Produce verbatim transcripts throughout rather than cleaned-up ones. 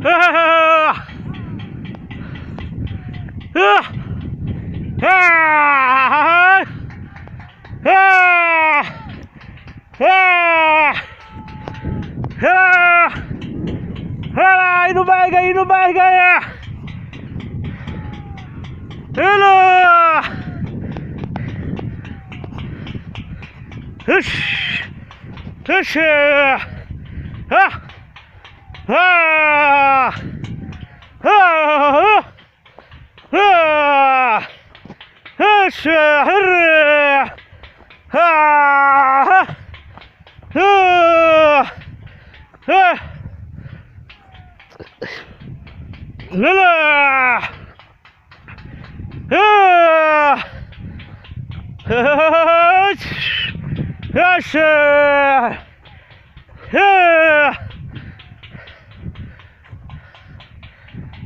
اینو بہہ گئے، اینو بہہ گئے۔ ہلو۔ ہش۔ ہش۔ ہا۔ ہا۔ ہا۔ ہا۔ ہش۔ ہر۔ ہا۔ ہا۔ ہا۔ ہلا۔ ہا۔ ہش۔ ہش۔ ہا۔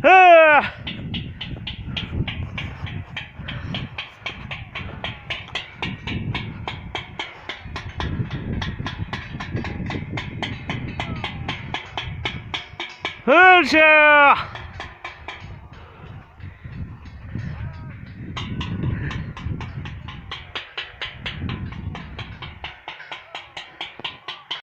ہا۔ ہش۔